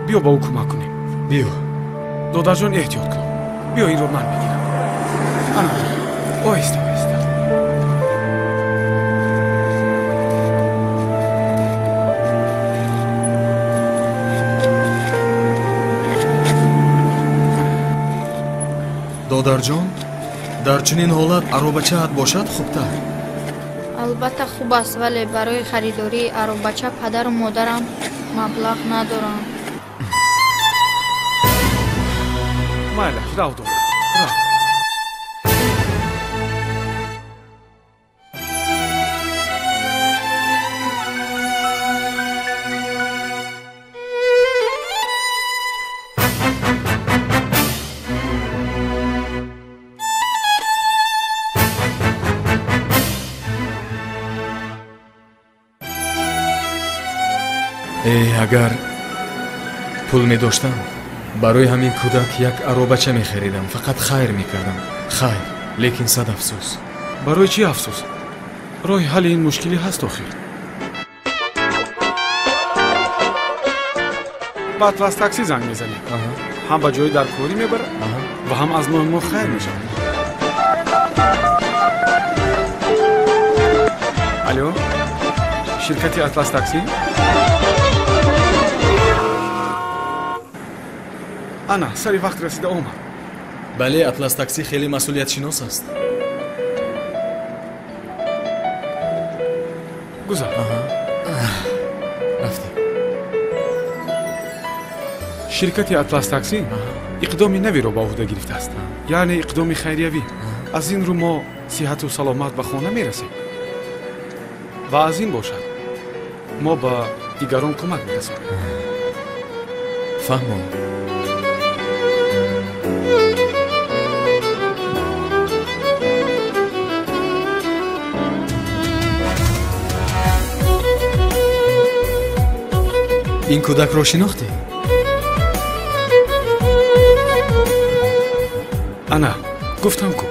Биё ба ӯ кӯмак кунем. Биё. Додарҷон, эҳтиёт кун. Биё, инро ман мегирам. Ана, оҳиста, оҳиста. Додарҷон, дар чунин ҳолат аробачаат бошад хубтар. Албатта хуб аст, вале барои харидории аробача падару модарам маблағ надоранд. Майлаш, рав, додар, рав. Э, агар пул медоштам, барои ҳамин кӯдак як аробача мехаридам, фақат хайр мекардам. Хайр, лекин сад афсӯс. Барои чӣ афсӯс? Роҳи ҳалли ин мушкилӣ ҳаст охир. Ба Атлас таксӣ занг мезанем. Ҳам ба ҷои даркорӣ мебарад ва ҳам аз номи мо хайр мешавад. Алло, ширкати Атлас таксӣ? Ана, сари вақт расида омад. Бале, Атлас таксӣ хеле масъулиятшинос аст. Гузар. Рафтем. Ширкати Атлас таксӣ иқдоми навиро ба уҳда гирифтааст, яъне иқдоми хайриявӣ. Аз ин рӯ мо сиҳату саломат ба хона мерасем ва аз ин бошад мо ба дигарон кӯмак мерасонем. Фаҳмон. Ин кӯдакро шинохтӣ? Ана, гуфтам ку.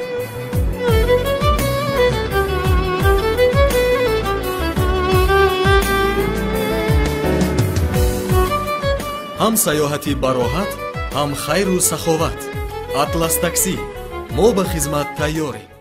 Ҳам саёҳати бароҳат, ҳам хайру саховат. Атлас таксӣ. Мо ба хизмат тайёрем.